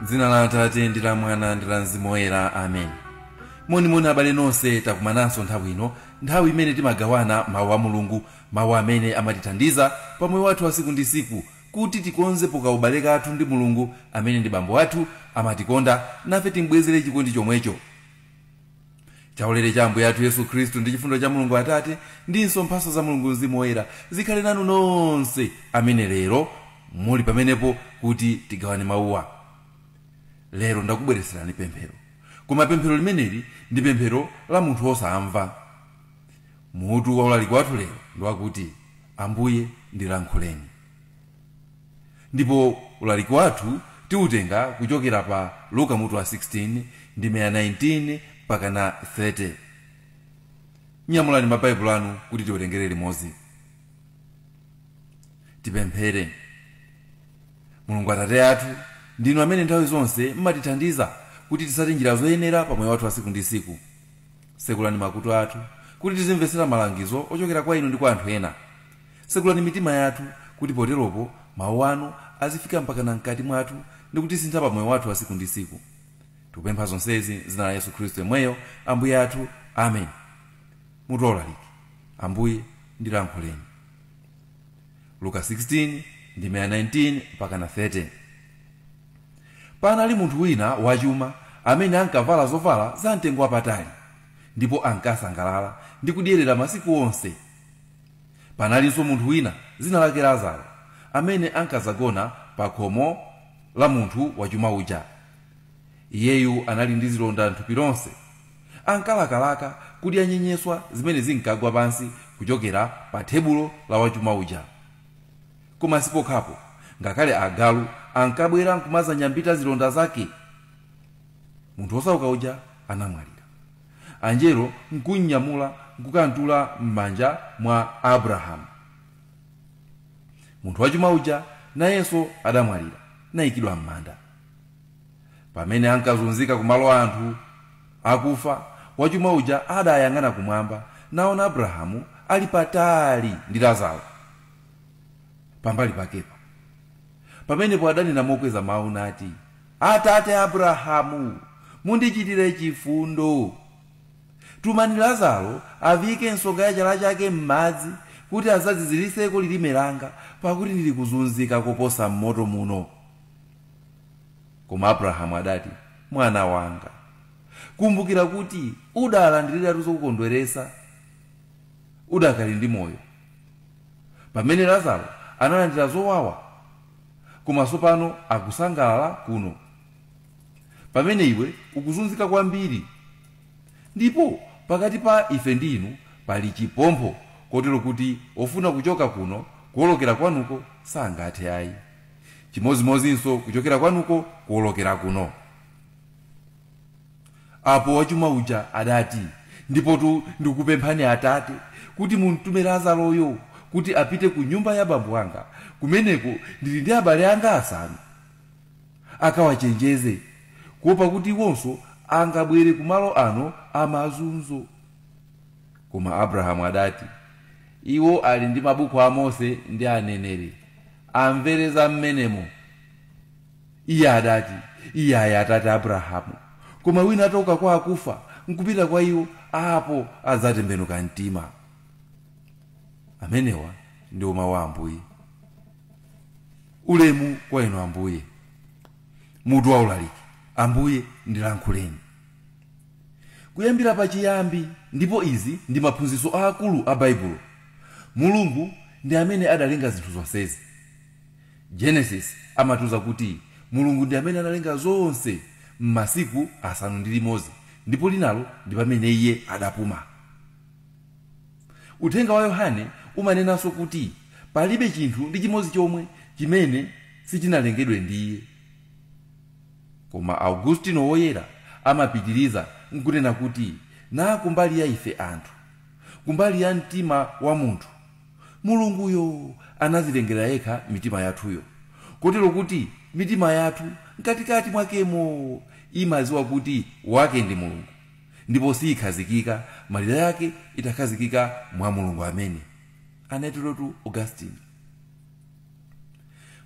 Dzina la Atate ndi la Mwana ndi la Mzimu Woyera, amen. Monimoni abale nonse, takumananso nthawi ino, nthawi imene timagawana mawu a Mulungu, mawu amene amatithandiza pa moyo wathu wa siku ndi siku kuti tikonze pokaubale kathu ndi Mulungu amene ndi bambo athu, amatikonda, nafe timbwezere chikondi chomwecho. Chaulere cha Ambuye athu Yesu Khristu ndi chifundo cha Mulungu Atate ndinso mphatso za Mulungu Mzimu Woyera zikhale nanu nonse amene lero muli pamenepo kuti tigawane mawuwa. Lero ndakubweretserani pemphero, koma pemphero limeneli ndi pemphero la munthu wosamva. Mutu wa ulaliki wathu lero ndi wakuti Ambuye ndilankhuleni, ndipo ulaliki wathu tiutenga kuchokera pa Luka mutu wa 16 ndime ya 19 mpaka na 30. Nyamulani mabaibulo anu kuti tiwerengere limodzi. Tipemphere. Mulungu Atate athu, ndinu amene nthawi zonse mmatithandiza kuti tisate njira zoyenera pa moyo wathu wa siku ndi siku. Sekulani makutu athu kuti tizimvetsera malangizo ochokera kwa inu ndi kwa anthu ena. Sekulani mitima yathu kuti poteropo mawu anu azifika mpaka na mkati mwathu ndi kutisintha pa moyo wathu wa siku ndi siku. Tikupempha zonsezi m'dzina la Yesu Khristu yemweyo Ambuye athu, amen. Mutu wa ulaliki: Ambuye ndilankhuleni. Luka 16 ndime ya 19 mpaka na 30. Panali munthu wina wachuma amene ankavala zovala za mtengo wapatali ndipo ankasangalala ndi kudyerera masiku onse. Panalinso munthu wina dzina lake Lazaro amene ankazagona pa khomo la munthu wachuma uja. Iyeyu anali ndi zilonda m'thupi lonse. Ankalakalaka kudya nyenyeswa zimene zinkagwa pansi kuchokera pa tebulo la wachuma uja. Koma sipokhapo, ngakhale agalu ankabwera nkumazanyambita zilonda zake. Munthu wosauka uja anamwalira, anjelo nkumnyamula nkukamtula m'manja mwa Abrahamu. Munthu wachuma uja nayenso adamwalira, nayikidwa m'manda. Pamene ankazunzika kumalo a anthu akufa, wachuma uja adayang'ana kumwamba naona Abrahamu ali patali ndi Lazaro pambali pakepa. Pamenepo adanena mokweza mawu nati, Atate Abrahamu, mundichitire chifundo. Tumani Lazaro aviyike nsonga ya chala chake m'madzi kuti adzaziziritseko lilime langa, pakuti ndili kuzunzika koposa m'moto muno. Koma Abrahamu adati, Mwana wanga, kumbukira kuti udalandiriratu zokukondweretsa udakali ndi moyo, pamene Lazaro analandira zowawa, koma tsopano akusangalala kuno, pamene iwe ukuzunzika kwambiri. Ndipo pakati pa ife ndi inu pali chipompho, kotero kuti ofuna kuchoka kuno kuwolokera kwanuko sangathe ayi, chimodzimodzinso kuchokera kwanuko kuwolokera kuno. Apo wachuma uja adati, Ndipotu ndikukupemphani atate, kuti mumtume Lazaroyo kuti apite ku nyumba ya bambo anga, kumeneko ndili ndi abale anga asanu, akawachenjeze, kuopa kuti iwonso angabwere kumalo ano amazunzo. Koma Abrahamu adati, Iwo ali ndi mabuku a Mose ndi aneneri, amvere za m'menemo. Iye adati, Iyayi, atate Abrahamu, koma wina atauka kwa akufa nkupita kwa iwo, apo adzatembenuka mtima. Amenewa ndiwo mawu a Ambuye. Ulemu kwa inu Ambuye. Mutu wa ulaliki: Ambuye ndilankhuleni. Kuyambira pachiyambi, ndipo izi ndi maphunzitso aakulu a Baibulo, Mulungu ndi amene adalenga zinthu zonsezi. Genesis amatiuza kuti Mulungu ndi amene analenga zonse m'masiku 6 ndipo linalo ndi pamene iye adapuma. Uthenga wa Yohane umanenanso kuti palibe chinthu ndi chimodzi chomwe chimene sichinalengedwe ndi iye. Koma Augustino Woyera amapitiriza nkunena kuti na kumbali ya ife anthu, kumbali ya mtima wa munthu, Mulunguyo anazilengera yekha mitima yathuyo, kotero kuti mitima yathu mkatikati mwakemo imadziwa kuti wake ndi Mulungu, ndipo siyikhazikika malire yake itakhazikika mwa Mulungu amene. Anaterotu Augustine.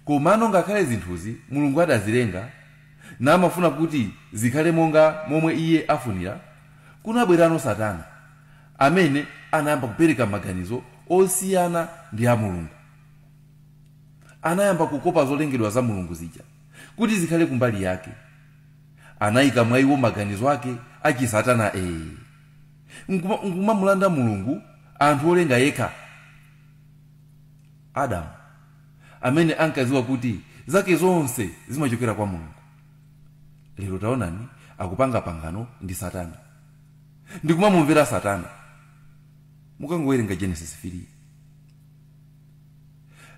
Komano ngakhale zinthuzi Mulungu adazilenga, Namafuna kuti zikhale monga momwe iye afunira, kunabwerano Satana amene anayamba kupereka maganizo osiyana ndi a Mulungu. Anayamba kukopa zolengedwa za Mulungu zija kuti zikhale kumbali yake. Anayika mwa iwo maganizo ake achisatana nkumamulanda Mulungu anthu olenga yekha. Adamu amene ankadziwa kuti zake zonse zimachokera kwa Mulungu, lero taonani akupanga pangano ndi Satana ndikumamumvera Satana. Mukangowerenga Genesis 3.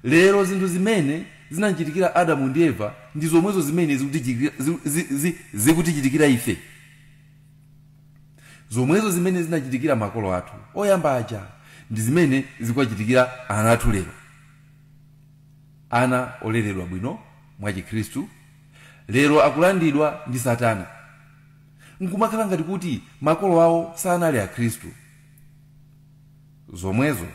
Lero zinthu zimene zinachitikira Adamu ndi Eva ndi zomwezo zimene zikutichitikira ife, zomwezo zimene zinachitikira makolo athu oyamba aja ndi zimene zikuwachitikira ana athu lero. Ana oleredwa bwino mwa Chikhristu lero akulandidwa ndi Satana, nkumakhala ngati kuti makolo awo sanali Akhristu. Zomwezo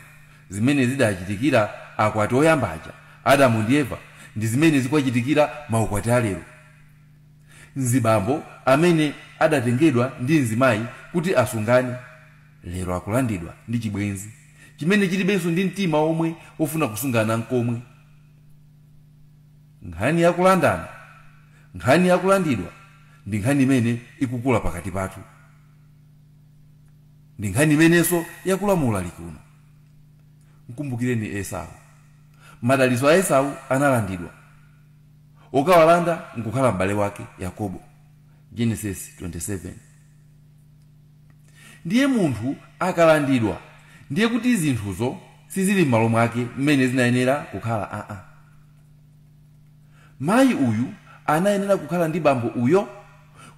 zimene zidachitikira akwati oyamba aja Adamu ndi Eva ndi zimene zikuwachitikira maukwati alero. Mzibambo amene adatengedwa ndi mzimayi kuti asungane lero akulandidwa ndi chibwenzi chimene chilibenso ndi mtima omwe wofuna kusungana nkomwe. Nkhani yakulandana, nkhani yakulandidwa ndi nkhani imene ikukula pakati pathu, ndi nkhani imenenso yakulamula likuno. Mkumbukireni Esau. Madalitso a Esau analandidwa, okawalanda nkukhala m'bale wake Yakobo. Genesis 27. Ndiye munthu akalandidwa ndiye kuti zinthuzo sizili m'malo mwake mmene zinayenera kukhala. Mayi uyu anayenera kukhala ndi bambo uyo,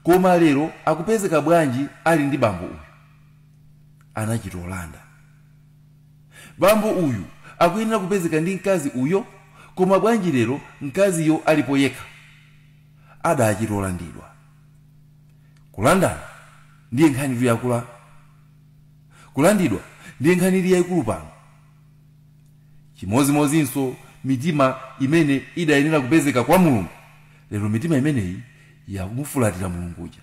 koma lero akupezeka bwanji ali ndi bambo uyu? Anachitolanda. Bambo uyu akuyenera kupezeka ndi mkazi uyo, koma bwanji lero mkaziyo alipo yekha? Adachitolandidwa. Kulandana ndiye nkhani yakula, kulandidwa ndiye nkhani ili yayikulu pano. Chimozimozinso mitima imene idayenera kupezeka kwa Mulungu, lero mitima imeneyi yakumufulatira Mulungu uja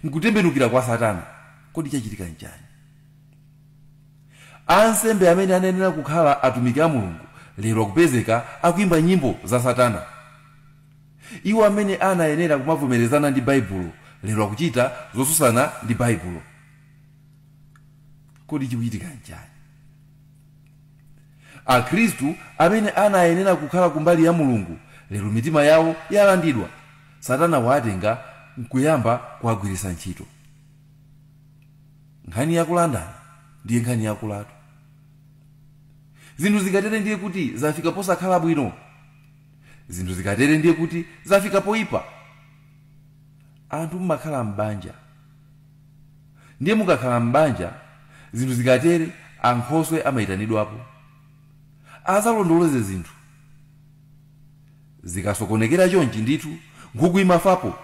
nkutembenukira kwa Satana. Kodi chachitika nchani? Ansembe amene anayenera kukhala atumiki a Mulungu lero akupezeka akuimba nyimbo za Satana. Iwo amene anayenera kumavomerezana ndi Baibulo lero akuchita zosusana ndi Baibulo. Kodi chikuchitika nchani? Akhristu amene anayenera kukhala kumbali ya Mulungu lero mitima yawo yalandidwa, Satana watenga nkuyamba kuwagwiritsa ntchito. Nkhani yakulandana ndiye nkhani yakulatu. Zinthu zikatere ndiye kuti zafika posakhala bwino, zinthu zikatere ndiye kuti zafika poyipa. Anthu mmakhala m'banja, ndiye mukakhala m'banja zinthu zikatere ankhoswe amayitanidwapo azalondoloze zinthu. Zikasokonekera chonchi ndithu nkhuku imafapo,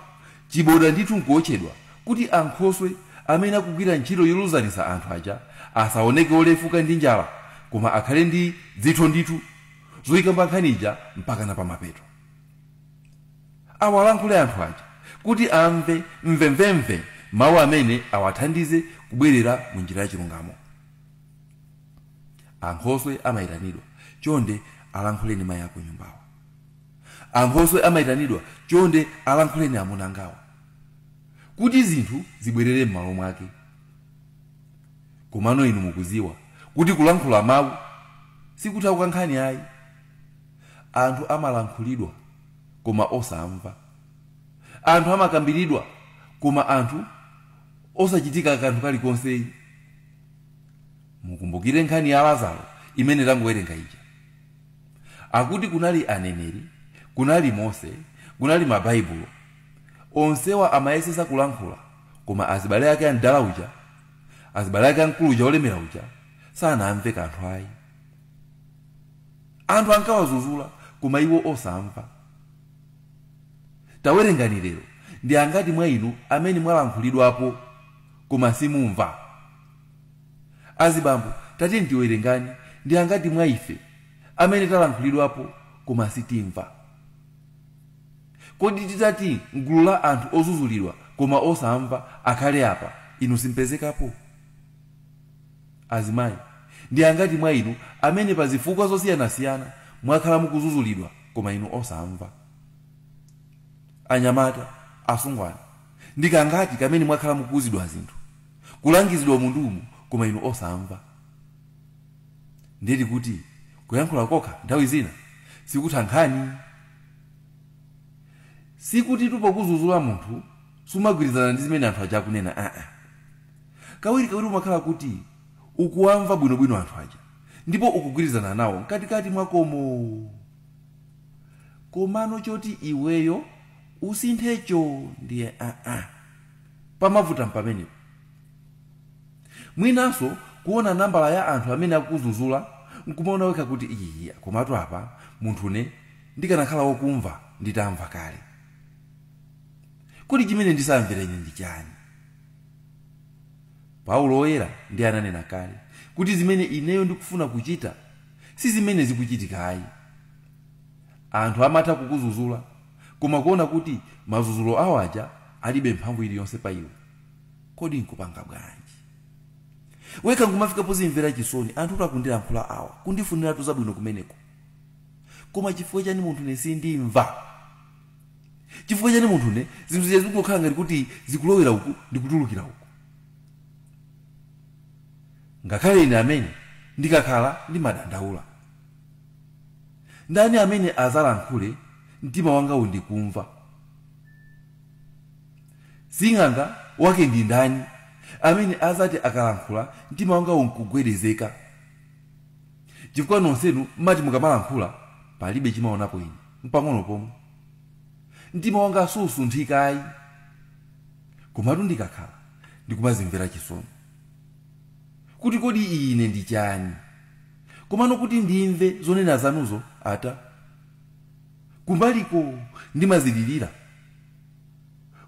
chiboda ndithu nkuotchedwa kuti ankhoswe amene akugwira ntchito yoluzanitsa anthu aja asaoneke olefuka ndi njala, koma akhale ndi dzitho ndithu zoyikamba nkhani ija mpaka na pamapeto. Awalankhule anthu aja kuti amve mvemvemve mawu amene awathandize kubwerera mu njira ya chilungamo. Ankhoswe amayitanidwa, chonde alankhuleni mayi ako nyumbawa. Ankhoswe amayitanidwa, chonde alankhuleni amuna angawa, kuti zinthu zibwerere m'malo mwake. Komano inu mukuziwa kuti kulankhula mawu sikutha nkhani ayi. Anthu amalankhulidwa koma osamva, anthu amakambiridwa koma anthu osachitika kanthu kalikonse. Mukumbukire nkhani ya Lazaro imene tangowerenga ija. Akuti kunali aneneri, kunali Mose, kunali mabaibulo, onsewa amayesesa kulankhula, koma azibale ake amdala uja, azibale ake amkulu uja olemera uja sanamve kanthu ayi. Anthu ankawazuzula koma iwo osamva. Tawerengani lero, ndi angati mwa inu amene mwalankhulidwapo koma simumva? Azibambo tati tiwerengani, ndi angati mwa ife amene talankhulidwapo koma sitimva? Kodi titati mgulu la anthu ozuzulidwa koma osamva akhale apa, inu simpezekapo? Azimayi, ndi angati mwa inu amene pa zifukwa zosiyanasiyana mwakhala mukuzuzulidwa koma inu osamva? Anyamata, asungwana, ndi kangati kamene mwakhala mukuuzidwa zinthu, kulangizidwa mundumu, koma inu osamva? Ndeti kuti kuyankhula kokha nthawi zina sikutha nkhani. Sikuti tupokuzuzula munthu sumagwirizana ndi zimene anthu aja akunena, aa. Kawirikawiri umakhala kuti ukuwamva bwinobwino anthu aja ndipo ukugwirizana nawo mkatikati mwakomo, komano choti iweyo usinthecho ndiye aa, pamavuta mpamenepo. Mwinanso kuona nambala ya anthu amene akuzuzula nkumaona wekha kuti iya, komatu apa munthune ndikanakhala wokumva nditamva kale. Kodi chimene ndisamvera ine ndi chani? Paulo woyera ndiye ananena kale kuti zimene ineyo ndikufuna kuchita si zimene zikuchitikayi. Anthu amatha kukuzuzula koma kuona kuti mazuzulo awo aja alibe mphamvu iliyonse pa iwe, kodi nkupanga bwanji? Wekha nkumafika pozimvera chisoni, anthu akundilankhula awa, kundifuniratu zabwino kumeneko, koma chifukwa chani munthune sindimva? Chifukwa chani munthune zinthu zija zikungokhala ngati kuti zikulowera uku ndikutulukira uku? Ngakhale ine amene ndikakhala ndimadandaula, ndani amene azalankhule mtima wanga undikumva? Sing'anga wake ndi ndani amene azati akalankhula mtima wanga unkugwedezeka? Chifukwa nonsenu mmati mukamalankhula palibe chimaonapo ine mpang'ono pomwe, mtima wanga susunthikayi. Komatu ndikakhala ndikumazimvera chisoni kuti kodi ine ndi chani, komano kuti ndimve zonena zanuzo ata kumbaliko ndimazilirira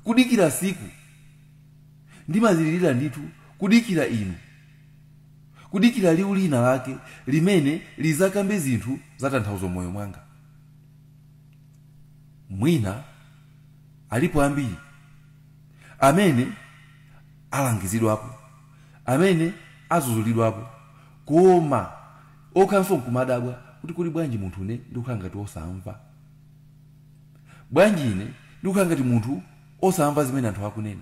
kudikira siku, ndimazilirira ndithu kudikira inu, kudikira liwu lina lake limene lizakambe zinthu za tanthauzo moyo mwanga. Mwina alipo ambiri amene alangizidwapo, amene azuzulidwapo, koma okhanso nkumadabwa kuti kuli bwanji munthu ine ndikukhala ngati osamva, bwanji ine ndikukhala ngati munthu osamva zimene anthu akunena.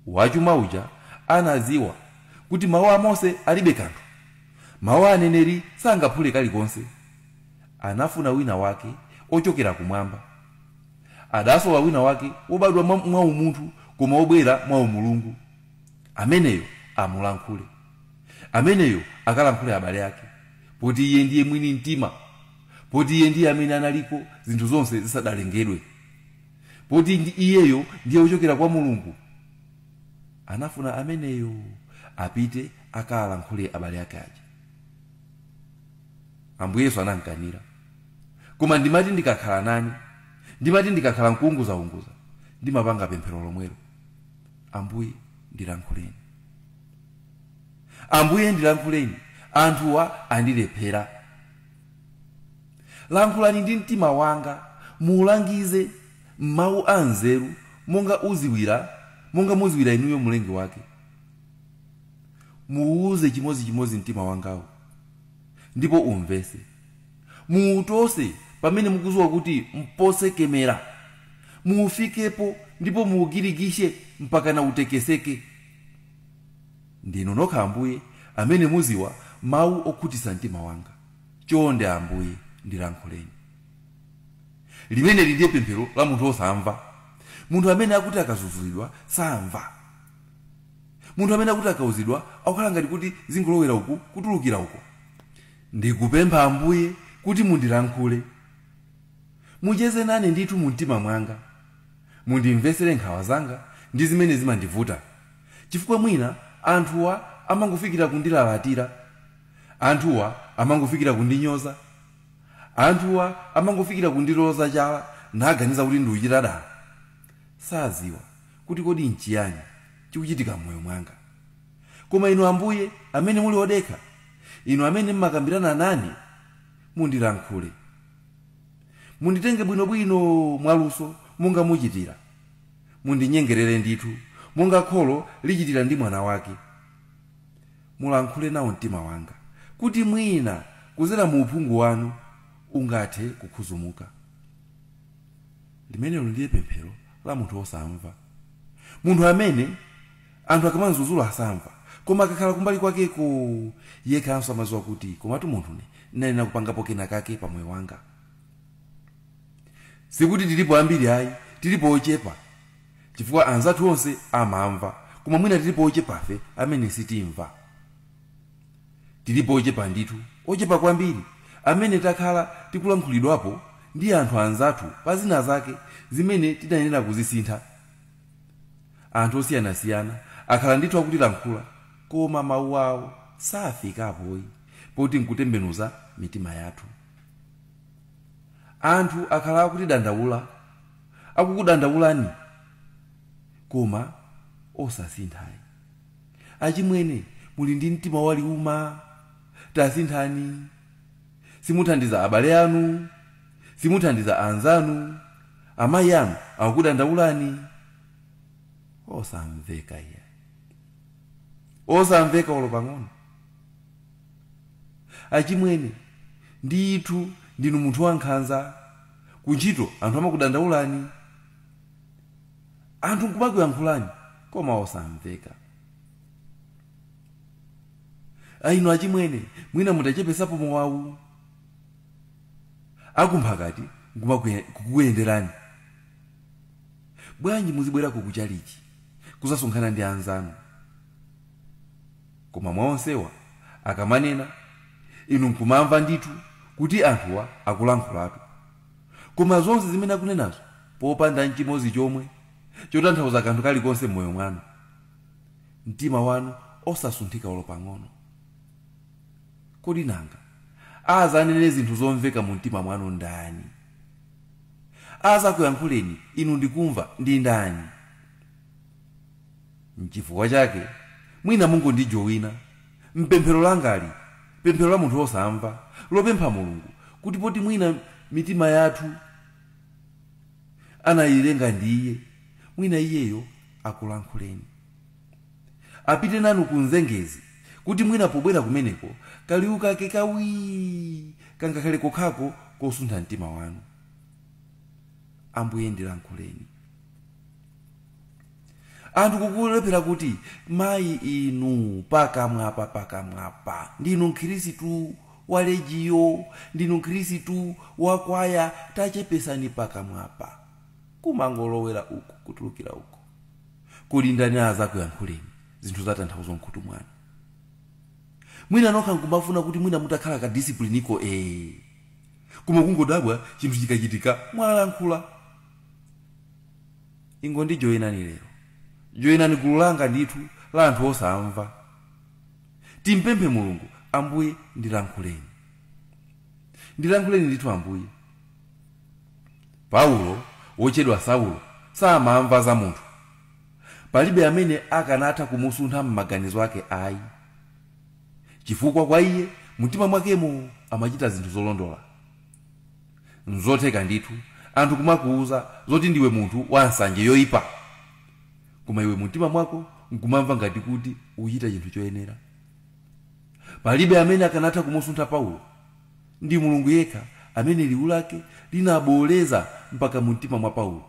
Wachuma uja anaziwa kuti mawu a Mose alibe kanthu, mawu a aneneri sangaphule kalikonse. Anafuna wina wake ochokera kumwamba, adasowa wina wake wobadwa mwa umunthu koma wobwera mwa umulungu, ameneyo amulankhule, ameneyo akalankhule abale ake, poti iye ndiye mwini mtima, poti iye ndiye amene analiko zinthu zonse zisadalengedwe, poti iyeyo ndiye wochokera kwa Mulungu. Anafuna ameneyo apite akalankhule abale ake aja. Ambuye Yesu anamkanira, koma ndimati ndikakhala nani, ndimati ndikakhala nkuunguzaunguza, ndimapanga pemphero lomwelo: Ambuye ndilankhuleni, Ambuye ndilankhuleni, anthuwa andilephera. Lankhulani ndi mtima wanga, muulangize mawu a nzeru monga muziwira inuyo mlengi wake. Muuze chimodzimodzi mtima wangawo ndipo umvese. Muutose pamene mukuziwa kuti mposekemera, muufikepo ndipo muugirigishe mpaka na utekeseke. Ndinu nokha Ambuye amene muziwa mawu okhutitsa mtima wanga. Chonde Ambuye ndilankhuleni. Limeneli ndiye pemphero la munthu osamva, munthu amene akuti akazuzulidwa samva, munthu amene akuti akauzidwa akukhala ngati kuti zingolowera uku kutulukira uko. Ndikupempha Ambuye kuti mundilankhule, mucheze nane ndithu mu mtima mwanga, mundimvesere nkhawa zanga ndi zimene zimandivuta, chifukwa mwina anthuwa amangofikira kundilalatira, anthuwa amangofikira kundinyoza, anthuwa amangofikira kundiloza chala naganiza kuti ndiuchita dala. Saziwa kuti kodi nchiyani chikuchitika m'moyo mwanga. Koma inu Ambuye amene muli odekha, inu amene mmakambirana nane, mundilankhule, Munditenge bwinobwino mwaluso monga muchitira, mundinyengerere ndithu monga kholo lichitira ndi mwana wake. Mulankhule nawo mtima wanga, kuti mwina kuzera mu uphungu wanu ungathe kukhuzumuka. Limenelo ndiye pemphero la munthu wosamva, munthu amene anthu akamanzuzula asamva, koma akakhala kumbali kwakeko yekhanso amadziwa kuti komatu munthune ndinanena kupangapo kena kake pamoyo wanga. Sikuti tilipo ambiri ayi, tilipo ochepa, chifukwa anzathu onse amamva, koma mwina tilipo ochepafe amene sitimva. Tilipo ochepa ndithu, ochepa kwambiri, amene takhala tikulankhulidwapo ndi anthu anzathu pa zina zake zimene tidayenera kuzisintha. Anthu osiyanasiyana akhala ndithu akutilankhula, koma mawu awo safikapoyi poti nkutembenuza mitima yathu. Anthu akhala akutidandaula, akukudandaulani, koma osasinthayi. Achimwene, muli ndi mtima waliuma, tasinthani. Simuthandiza abale anu, simuthandiza anzanu, amayi anu akukudandaulani. Osamveka iye, osamveka olo pang'ono. Achimwene, ndithu ndinu munthu wankhanza, kuntchito anthu amakudandaulani, anthu nkumakuyankhulani, koma osamveka. Aino achimwene, mwina mutachepesapo mowawu, akumphakati nkumakuyenderani. Bwanji muzibwerako kuchalichi kuzasonkhana ndi anzanu? Koma mwaonsewa akamanena inu nkumamva ndithu kuti anthuwa akulankhulatu, koma zonse zimene akunenazo popanda nchimodzi chomwe chotanthauza kanthu kalikonse m'moyo mwanu, mtima wanu osasunthika olo pang'ono. Kodi nanga azanene zinthu zomveka mu mtima mwanu ndani? Azakuyankhuleni inu ndikumva ndi ndani? Nchifukwa chake mwina mungondijowina mpemphero langali, pemphero la munthu wosamva, lopempha Mulungu kuti poti mwina mitima yathu anayilenga ndi iye, mwina iyeyo akulankhuleni, apite nanu kumzengezi, kuti mwina pobwera kumeneko kaliwu kake kawii kangakhale kokhako kosuntha mtima wanu. Ambuye ndilankhuleni. Anthu kukulephera kuti mayi inu pakamwapa pakamwapa, ndinu mkhristu wa lejiyo, ndinu mkhristu wa kwaya, tachepesani pakamwapa, kumangolowera uku kutulukira uku. Kodi ndani azakuyankhuleni zinthu zatanthauzo mkhutu mwanu? Mwina nokha nkumafuna kuti mwina mutakhala ka discipline koma kungodabwa chinthu chikachitika mwalankhula. Ingondijoyinani lero, joyinani gulu langa ndithu la anthu osamva. Timpemphe Mulungu, Ambuye ndilankhuleni, ndilankhuleni ndithu Ambuye. Paulo wochedwa Saulo samamva za munthu, palibe amene akanatha kumusuntha m'maganizo ake ayi, chifukwa kwa iye mtima mwakemo amachita zinthu zolondola. Nzotheka ndithu anthu kumakuuza zoti ndiwe munthu wa nsanje yoyipa, koma iwe mtima mwako nkumamva ngati kuti uchita chinthu choyenera. Palibe amene akanatha kumusuntha Paulo, ndi Mulungu yekha amene liwu lake linaboleza mpaka mumtima mwa Paulo.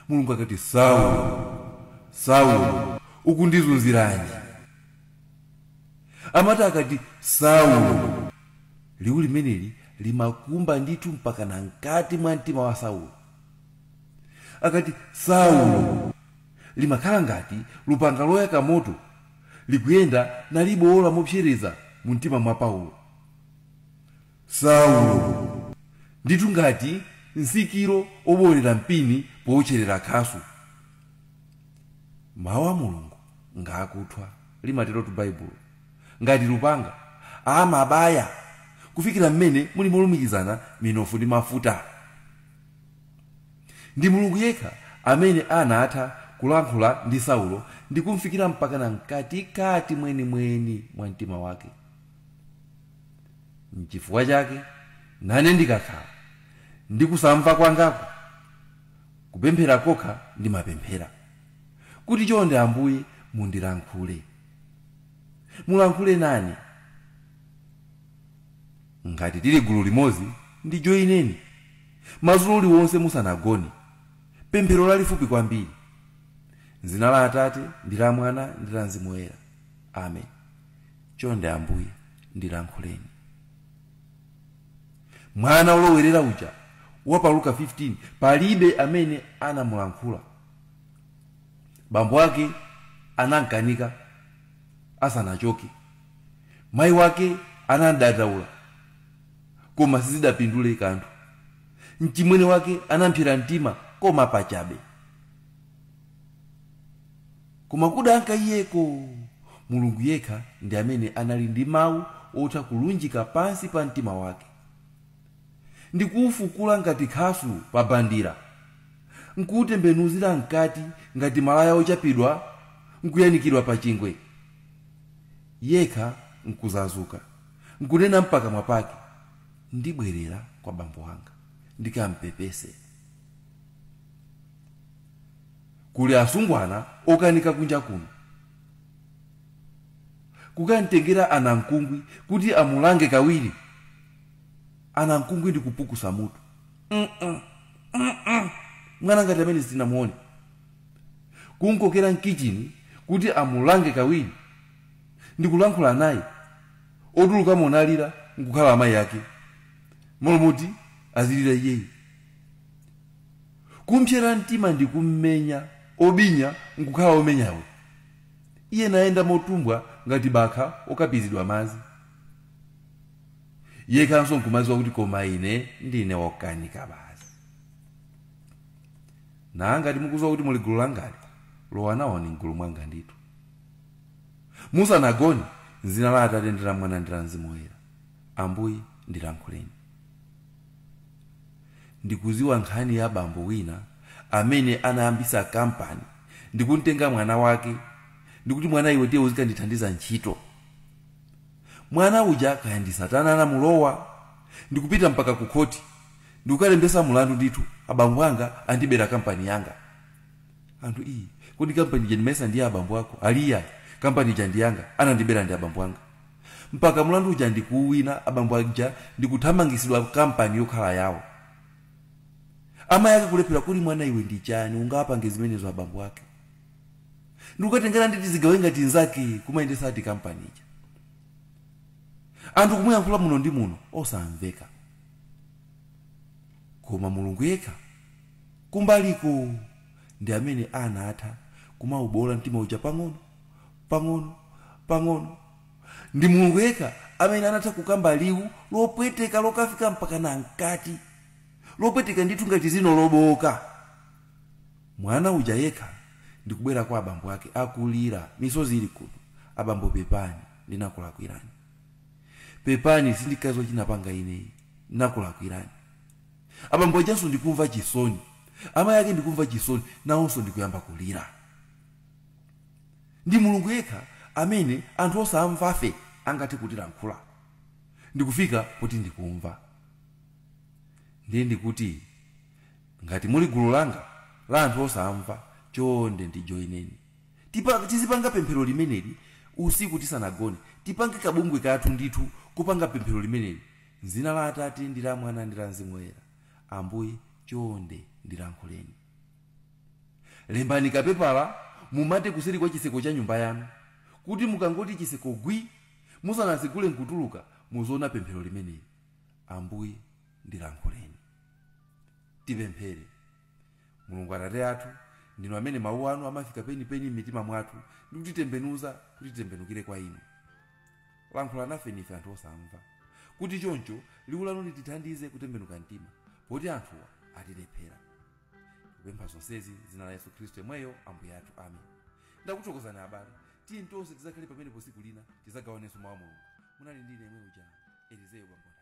Mulungu akati, Saulo, Saulo, ukundizunziranji? Amati akati Saulo, liwu limeneli limakumba ndithu mpaka na mkati mwa mtima wa Saulo. Akati Saulo, limakhala ngati lupanga loyaka moto likuyenda nalibowola mopsereza mu mtima mwa Paulo. Saulo ndithu ngati nsikiro obolera mpini powotcherera khasu. Mawu a Mulungu ngakuthwa, limatero tu Baibulo, ngati lupanga amabaya kufikira mmene muli molumikizana minofu ndi mafuta. Ndi Mulungu yekha amene anatha kulankhula ndi Saulo ndi kumfikira mpaka na mkatikati mwenimweni mwa mtima wake. Nchifukwa chake nane ndikakhala Ndikusamva kwangako kupemphera kokha ndimapemphera kuti chonde Ambuye mundilankhule, mulankhule nani. Ngati tili gulu limodzi ndijoyineni madzulo liwonse musanagone, pemphero lalifupi kwambiri. Dzina la Atate ndi la Mwana ndi la Mzimu Woyera, amen. Chonde Ambuye ndilankhuleni. Mwana olowerera uja wa pa Luka 15 palibe amene anamulankhula. Bambo ake anankanika asanachoke, mayi wake anandandaula koma sizidapindule kanthu, mchimwene wake anamphera mtima koma pachabe. Koma kudanka iyeko, Mulungu yekha ndi amene anali ndi mawu otha kulunjika pansi pa mtima wake ndikuwufukula ngati khasu pa bandira, nkuwutembenuzira mkati ngati malaya ochapidwa nkuyanikidwa pa chingwe. Yekha nkuzazuka nkunena mpakamwa pake, ndibwerera kwa bambo wanga ndikampepese. Kuli asungwana okanika kunja kuno kukamtengera anamkungwi kuti amulange kawiri. Anamkungwi ndikupukusa mutu, mwana ngati amene sitinamuone, kunkokera mkichini kuti amulange kawiri ndikulankhula naye, otuluka monalira nkukhala amayi ake molomoti azilira iyeyi. Kumpsera mtima ndikummenya obinya nkukhala omenyawe, iye nayenda motumbwa ngati bakha okapizidwa madzi. Yekhanso nkumaziwa kuti koma ine ndine wokanika basi. Na ngati mukuziwa kuti muli gulu langali, lowa nawoni mgulu mwanga ndithu. Musanagone, dzina la Atate ndi la Mwana ndi la Mzimu Woyera, Ambuye ndilankhuleni. Ndikuziwa nkhani ya bambo wina amene anayambisa kampani ndikumtenga mwana wake ndikuti, mwana iwe tiye uzikandithandiza ntchito. Mwana uja kaya ndi satana anamulowa ndikupita mpaka ku khoti ndikukalembesa mulandu ndithu, abambo anga andibera kampani yanga. Anthu iyi, kodi kampani ija ndimayesa ndiye abambo ako? Aliya, kampani ija ndi yanga, anandibera ndi abambo anga. Mpaka mulandu uja ndikuwina, abambo aja ndikuthamangisidwa kampani yokhala yawo. Amayi ake kulephera kuli mwana iwe ndi chani ungapange zimenezo abambo ake. Ndikukatengera nditi zigawe ngati nzake kumayendesa ati kampani ija. Anthu kumuyankhula muno ndi muno osamveka. Koma Mulungu yekha kumbaliko ndi amene anatha kumaubola mtima uja pang'ono pang'ono pang'ono. Ndi Mulungu yekha amene anatha kukamba liwu lopweteka lokafika mpaka na mkati, lopweteka ndithu ngati zino loboka. Mwana uja yekha ndikubwera kwa abambo ake akulira misozi ili kuno, abambo pepani ndinakulakwirani, pepani sindikazo chinapanga ineyi, ndinakulakwirani. Abambo ajanso ndikumva chisoni, amayi ake ndikumva chisoni, nawonso ndikuyamba kulira. Ndi Mulungu yekha amene anthu osamvafe angathe kutilankhula ndikufika poti ndikumva. Ndiye ndikuti ngati muli gulu langa la anthu osamva, chonde ndijoyineni. Tizipanga pemphero limeneli usiku tisanagone, tipange kabungwe kathu ndithu kupanga pemphero limeneli. Dzina la Atate ndi la Mwana ndi la Mzimu Woyera, Ambuye chonde ndilankhuleni. Lembani kapepala mumate kuseri kwa chiseko cha nyumba yanu, kuti mukangoti chiseko gwi musanatsekule nkutuluka muzoona pemphero limeneli, Ambuye ndilankhuleni. Tipemphere. Mulungu Atate athu, ndinu amene mawu anu amafika penipeni m'mitima mwathu ndi kutitembenuza kuti titembenukire kwa inu. Lankhula nafe nife anthu osamva, kuti choncho liwu lanu litithandize kutembenuka mtima, poti anthuwa atilephera. Kupempha zonsezi dzina la Yesu Khristu yemweyo Ambuye athu, amen. Ndakuthokozani abale, tiye tonse tizakhale pamenepo tsiku lina tizagawanenso mawu a Mulungu. Munali ndine yemwe uja Elizeyo Bambo.